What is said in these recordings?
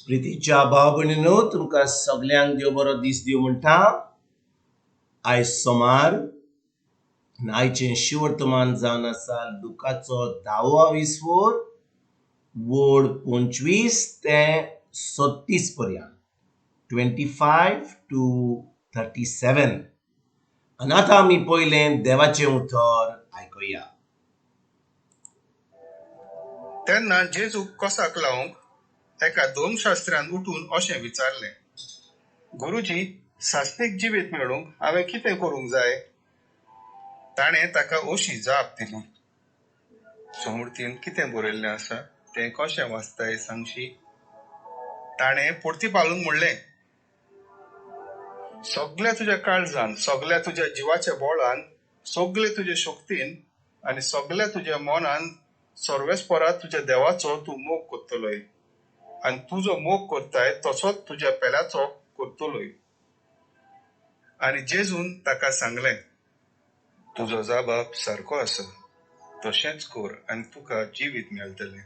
प्रितीच्या भाव भयणीनो, तुमकां सगल्यांक देव बरो दीस दिवं म्हणटा. आयज सोमार आनी आयचें शिवर्तमान जावन आसा लुकाचो धावो विसवोर वड 25 ते 36 पर्यंत, 25 to 37. आनी आतां आमी पयलें देवाचें उतर आयकुया. तेन्ना जेजूक कोसाक लावंक एका धर्मशास्त्र्यान उठून अशें विचारलें, गुरुजी, सासणीक जिवीत मेळूंक हांवें कितें करूंक जाय? ताणें ताका अशी जाप दिली, समूर्तीन कितें बरयल्लें आसा तें कशें वाचताय सांगशी? ताणें परतीपालून म्हणलें, सगल्या तुज्या काळजान, सगल्या तुज्या जिवाच्या बोळान, सगले तुजे शक्तीन आनी सगल्या तुज्या मनान सर्वेस्परा तुज्या देवाचो तूं मोग करतलोय आनी तुजो मोग करताय तसोच तुज्या पेल्याचो करतलोय. आनी जेजून ताका सांगलें, तुजो जाबाब सारको आसा, तशेंच कर आनी तुका जिवीत मेळटलें.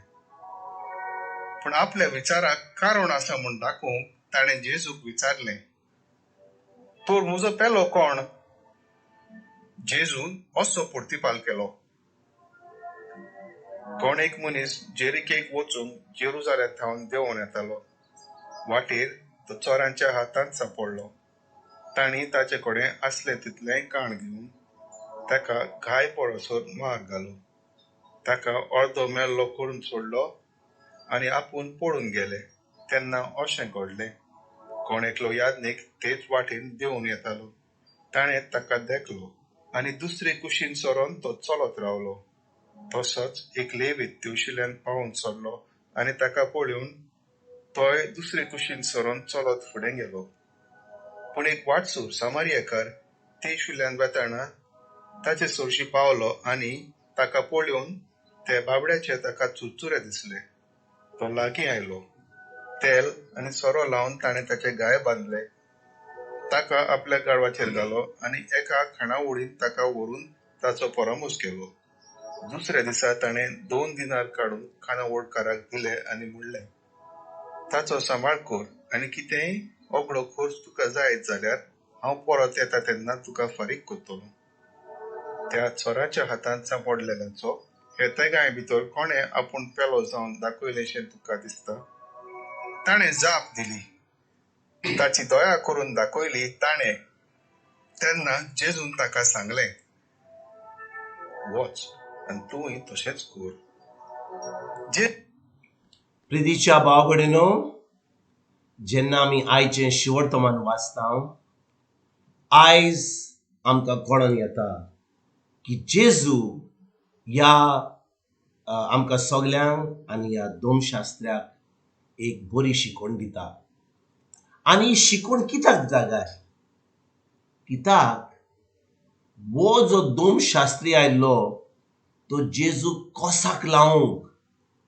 पूण आपल्या विचाराक कारण आसा म्हूण दाखोवंक ताणें जेजूक विचारलें, तर म्हजो पेलो कोण? जेजून असो प्रतिपाल केलो, कोण एक मनीस जेरिकेक वचूंक जेरुजालेम थावन देंवोन येतालो. वाटेर तो चोरांच्या हातांत सांपडलो. तांणी ताचे कडेन आसलें तितलेंय काण घेवन ताका घाय पडसर मार घालो. ताका अर्दो मेल्लो करून सोडलो आनी आपूण पळून गेले. तेन्ना अशें घडलें, कोण एकलो याज्ञीक तेच वाटेन देंवून येतालो. ताणें ताका देखलो आनी दुसरे कुशीन सरोन तो चलत रावलो. तसोच एक लेवीत तेवशिल्यान पावून सरलो आनी ताका पळोवन तोय दुसरे कुशीन सरोन चलत फुडें गेलो. पूण एक वाटसूर सामारियाकार तेशिल्ल्यान वेताना ताचे सरशी पावलो आनी ताका पळोवन ते बाबड्याचे ताका चुरचुरे दिसले. तो लागीं आयलो, तेल आनी सोरो लावन ताणें ताचे घाय बांदले, ताका आपल्या गाडवाचेर घालो आनी एका खाणावळीन ताका व्हरून ताचो परामोस केलो. दुसऱ्या दिसा ताणें 2 दिनार काडून खाणावळकाराक दिले आनी म्हणलें, ताचो सांबाळ कर आनी कितेंय ओगडो खर्च तुका जायत जाल्यार हांव परत येता तेन्ना तुका फारीक करतलो. त्या चोराच्या हातांत सांपडलेल्यांचो हे तेगांय भितर कोणें आपूण पेलो जावन दाखयलेंशें तुका दिसता? ताणें जाप दिली, ताची दया करून दाखयली ताणें. तेन्ना जेजून ताका सांगलें, वच आनी तूंय तशेंच कर. प्रितीच्या भाव भयणीनो, जेन्ना आमी आयचें शिवर्तमान वाचता, आयज आमकां कळोन येता की जेजू ह्या आमकां सगल्यांक आनी ह्या धर्मशास्त्र्याक एक बरी शिकवण दिता. आनी शिकवण कित्याक दिता काय? कित्याक वो जो धर्मशास्त्री आयल्लो तो जेजू कोसाक लावंक,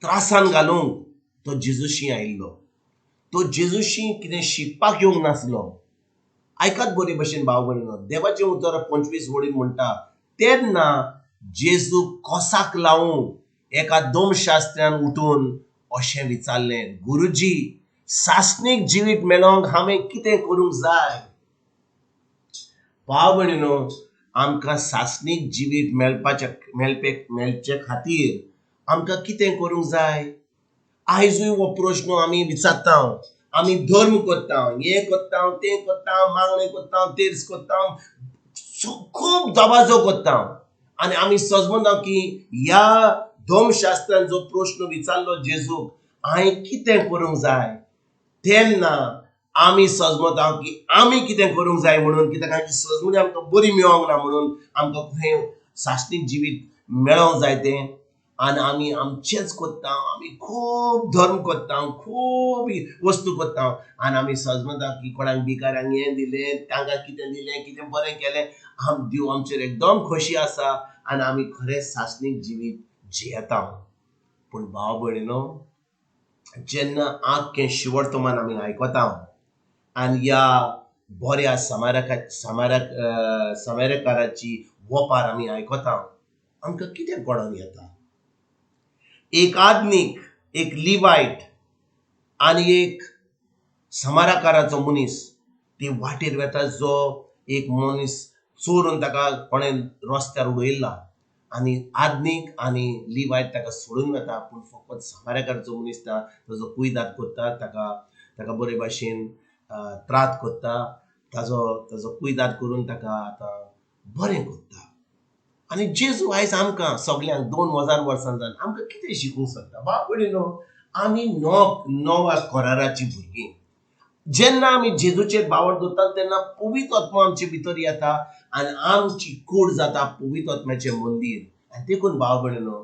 त्रासान घालूंक तो जेजूशी आयिल्लो. तो जेजूशी कितें शिकपाक येवंक नासलो. आयकात बरे भशेन भाव भयणीनो, देवाचें उतर 25 वडीन म्हणटा, तेन्ना जेजू कोसाक लावंक एका धर्मशास्त्र्यान उठून अशें विचारलें, गुरुजी, सासणीक जिवीत मेळोवंक हांवें कितें करूंक जाय? भाव भयणीनो, आमकां सासणीक जिवीत मेळचे खातीर आमकां कितें करूंक जाय? आयजूय हो प्रश्न आमी विचारता. आमी धर्म करता, हें करता, तें करता, मागणें करता, तेर्स करता, खूब दबाजो करता आनी आमी सजमता की ह्या धर्मशास्त्रान जो प्रश्न विचारलो जेजूक, हांवें कितें करूंक जाय? तेन्ना आमी सजमता की आमी कितें करूंक जाय म्हणून, कित्याक आमची सजमणी आमकां बरी मेळोंक ना म्हणून आमकां खंय सासणीक जिवीत मेळोंक जाय तें. आनी आमी आमचेंच करता, आमी खूब धर्म करता, खूब वस्तू करता आनी आमी सजमता की कोणाक भिकाऱ्यांक हें दिलें, तांकां कितें दिलें, कितें बरें केलें, आम देव आमचेर एकदम खोशी आसा आनी आमी खरें सासणीक जिवीत जियेता. पूण भाव भयणीनो, जेन्ना आख्खें शिवर्तमान आमी आयकता आनी ह्या बऱ्या समारकाराची वपार आमी आयकता, आमकां कितें कळोन येता? एक आदनीक, एक लिवायट आनी एक समाराकाराचो मनीस ती वाटेर वेता, जो एक मनीस चोरून ताका कोणें रस्त्यार उडयल्ला आनी आदनीक आनी लिवायत ताका सोडून वता. पूण फकत समाराकाराचो मनीस ताजो कुयदाद करता, ताका ताका बरे भाशेन त्रात करता, ताजो ताजो कुयदाद करून ताका आतां बरें करता. आनी जेजू आयज आमकां सगल्यांक 2000 वर्सां जावन आमकां कितें शिकूंक सोदता? बाबडे न्हू, आमी नवा कराराचीं भुरगीं. जेन्ना आमी जेजूचेर बावड दवरतात तेन्ना पवित्र आत्मो आमचे भितर येता आनी आमची कूड जाता पवित्र आत्म्याचें मंदीर. आनी देखून भाव भयणीनो,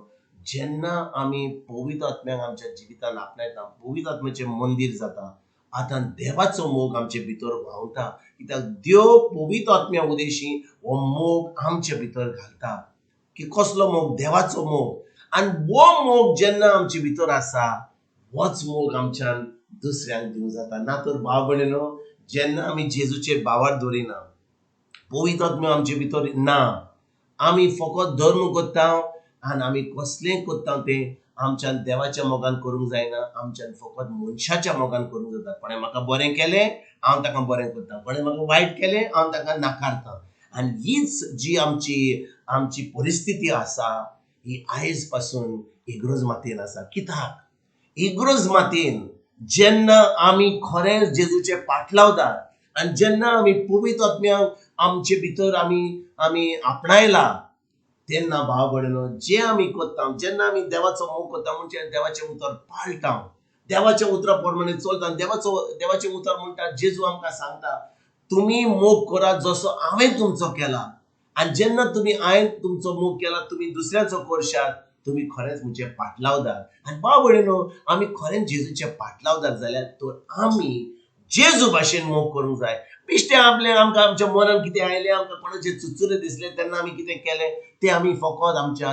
जेन्ना आमी पवित्र आत्म्याक आमच्या जिवितान आपणायता, पवित्र आत्म्याचें मंदीर जाता, आतां देवाचो मोग आमचे भितर व्हांवता. कित्याक देव पवित्र आत्म्या उदेशी हो मोग आमचे भितर घालता. की कसलो मोग? देवाचो मोग. आनी हो मोग जेन्ना आमचे भितर आसा, होच मोग आमच्यान दुसऱ्यांक दिवंक जाता. ना तर भाव भयणीनो, जेन्ना आमी जेजूचेर भावार दवरिना, पवित्र आत्म्यो आमचे भितर ना, आमी फकत धर्म करता आनी आमी कसलेंय करता तें आमच्यान देवाच्या मोगान करूंक जायना, आमच्यान फकत मनशाच्या मोगान करूंक जाता. कोणें म्हाका बरें केलें हांव ताका बरें करता, कोणें म्हाका वायट केलें हांव ताका नाकारता. आनी हीच जी आमची आमची परिस्थिती आसा ही आयज पासून इग्रोज मातयेन आसा. कित्याक इग्रोज मातयेन जेन्ना आमी खरेंच जेजूचे पाटलावदार आनी जेन्ना आमी पवित्र आत्म्याक आमचे भितर आमी आमी आपणायला, तेन्ना भाव भयणीनो, जें आमी करता, जेन्ना आमी देवाचो मोग करता म्हणजे देवाचें उतर पाळटा, देवाच्या उतरा प्रमाणे चलता. देवाचो देवाचें उतर म्हणटा, जेजू आमकां सांगता, तुमी मोग करात जसो हांवें तुमचो केला. आनी जेन्ना तुमी हांवें तुमचो मोग केला, तुमी दुसऱ्याचो करशात, तुमी खरेंच म्हजे पाटलावदार. आनी भाव भयणीनो, आमी खरेंच जेजूचे पाटलावदार जाल्यार तर आमी जेजू भाशेन मोग करूंक जाय. बेश्टें आपलें आमकां आमच्या मनान कितें आयलें, आमकां कोणाचें चुचुरे दिसलें तेन्ना आमी कितें केलें तें आमी फकत आमच्या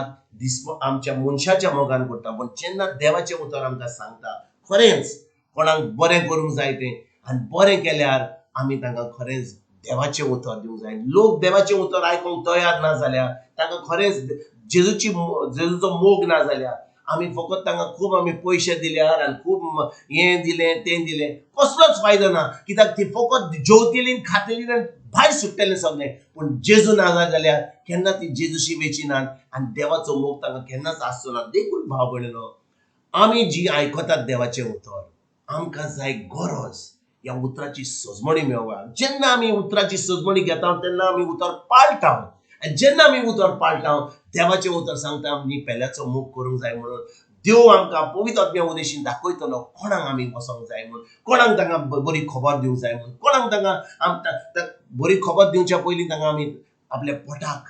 आमच्या मनशाच्या मोगान करता. पूण जेन्ना देवाचें उतर आमकां सांगता खरेंच कोणाक बरें करूंक जाय तें, आनी बरें केल्यार आमी तांकां खरेंच देवाचें उतर दिवंक जाय. लोक देवाचें उतर आयकूंक तयार ना जाल्यार, तांकां खरेंच जेजूची जेजूचो मोग ना जाल्यार, आमी फकत तांकां खूब आमी पयशे दिल्यार आनी खूब हें दिलें तें दिलें, कसलोच फायदो ना. कित्याक ती फकत जेवतलीं खातलीं आनी भायर सुट्टलें सगळें. पूण जेजू ना जाल्यार केन्ना ती जेजूशी वेची नात आनी देवाचो मोग तांकां केन्नाच आसचो ना. देखून भाव भयणीनो, आमी जी आयकतात देवाचें उतर, आमकां जाय गरज ह्या उतराची सजमणी मेळोवपाक. जेन्ना आमी उतराची सजमणी घेता तेन्ना आमी उतर पाळटा, आनी जेन्ना आमी उतर पाळटा, देवाचें उतर सांगता आमी पेल्याचो मोग करूंक जाय म्हणून, देव आमकां पवित्र आत्म्या उदेशीन दाखयतलो कोणाक आमी वचोंक जाय म्हणून, कोणाक तांकां बरी खबर दिवंक जाय म्हणून, कोणाक तांकां बरी खबर दिवच्या पयलीं तांकां आमी आपल्या पोटाक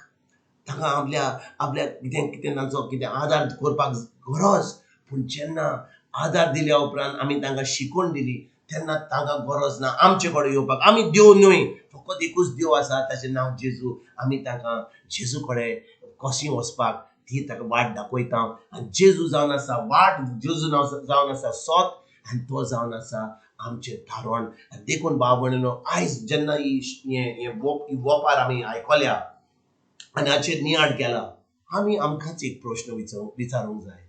तांकां आपल्या आपल्या कितें कितें तांचो कितें आदार करपाक गरज. पूण जेन्ना आदार दिल्या उपरांत आमी तांकां शिकवण दिली तेन्ना तांकां गरज ना आमचे कडेन येवपाक. आमी देव न्हय, फकत एकूच देव आसा, ताचें नांव जेजू. आमी तांकां जेजू कडेन कशी वचपाक ती ताका वाट दाखयता. आनी जेजू जावन आसा वाट, जेजू जावन आसा सत, आनी तो जावन आसा आमचें धारण. आनी देखून भाव भयणीनो, आयज जेन्ना ही ही वोपार आमी आयकल्या आनी हाचेर नियाळ केला, आमी आमकांच एक प्रश्न विचारूंक जाय.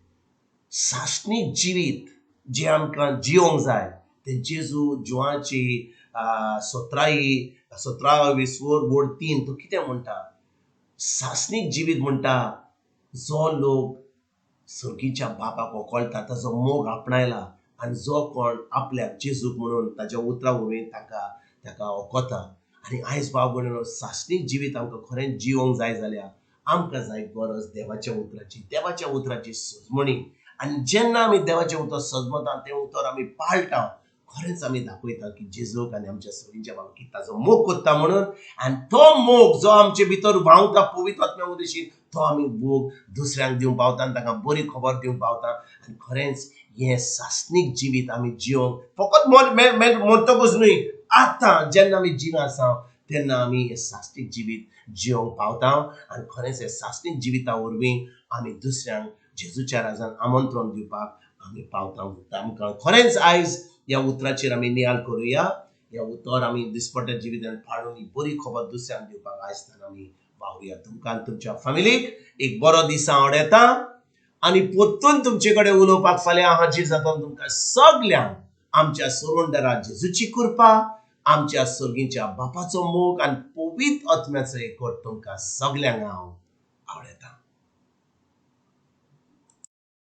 सासणीक जिवीत जें आमकां जियोंक जाय तें जेजू जुवाची 17 वोड 3 तो कितें म्हणटा? सासणीक जिवीत म्हणटा जो लोक सर्गीच्या बापाक वकळटा, ताजो मोग आपणायला आनी जो कोण आपल्याक जेजूक म्हणून ताज्या उतरां वरवीं ताका ताका वखता. आनी आयज भाव भयणीनो, सासणीक जिवीत आमकां खरेंच जिवंक जाय जाल्यार आमकां जाय गरज देवाच्या उतराची, देवाच्या उतराची सजमणी. आनी जेन्ना आमी देवाचें उतर सजमता, तें उतर आमी पाळटा, खरेंच आमी दाखयता की जेजूक आनी आमच्या सगळींच्या बाबा की ताजो मोग करता म्हणून. आनी तो मोग जो आमचे भितर व्हांवता पवित्र आत्म्या उदेशी, तो आमी मोग दुसऱ्यांक दिवंक पावता आनी तांकां बरी खबर दिवंक पावता. आनी खरेंच हें सासणीक जिवीत आमी जिवंक फकत मरतकूच न्हय, आतां जेन्ना आमी जिवे आसा तेन्ना आमी हें सासणीक जिवीत जिवंक पावता. आनी खरेंच हें सासणीक जिविता वरवीं आमी दुसऱ्यांक जेजूच्या राजान आमंत्रण दिवपाक आमी पावता. आमकां खरेंच आयज ह्या उतराचेर आमी नियाळ करुया. ह्या उतर आमी दिसपट्ट्या जिवितान पाळून ही बरी खबर दुसऱ्यांक दिवपाक आयज आमी वावरुया. तुमकां तुमच्या फॅमिलीक एक बरो दीस हांव येता आनी परतून तुमचे कडेन उलोवपाक फाल्यां हाजीर जाता. तुमकां सगल्यांक आमच्या सोरोंडरा जेजूची कृपा, आमच्या सर्गीच्या बापाचो मोग आनी पवित्र आत्म्याचो एकवट तुमकां सगल्यांक हांव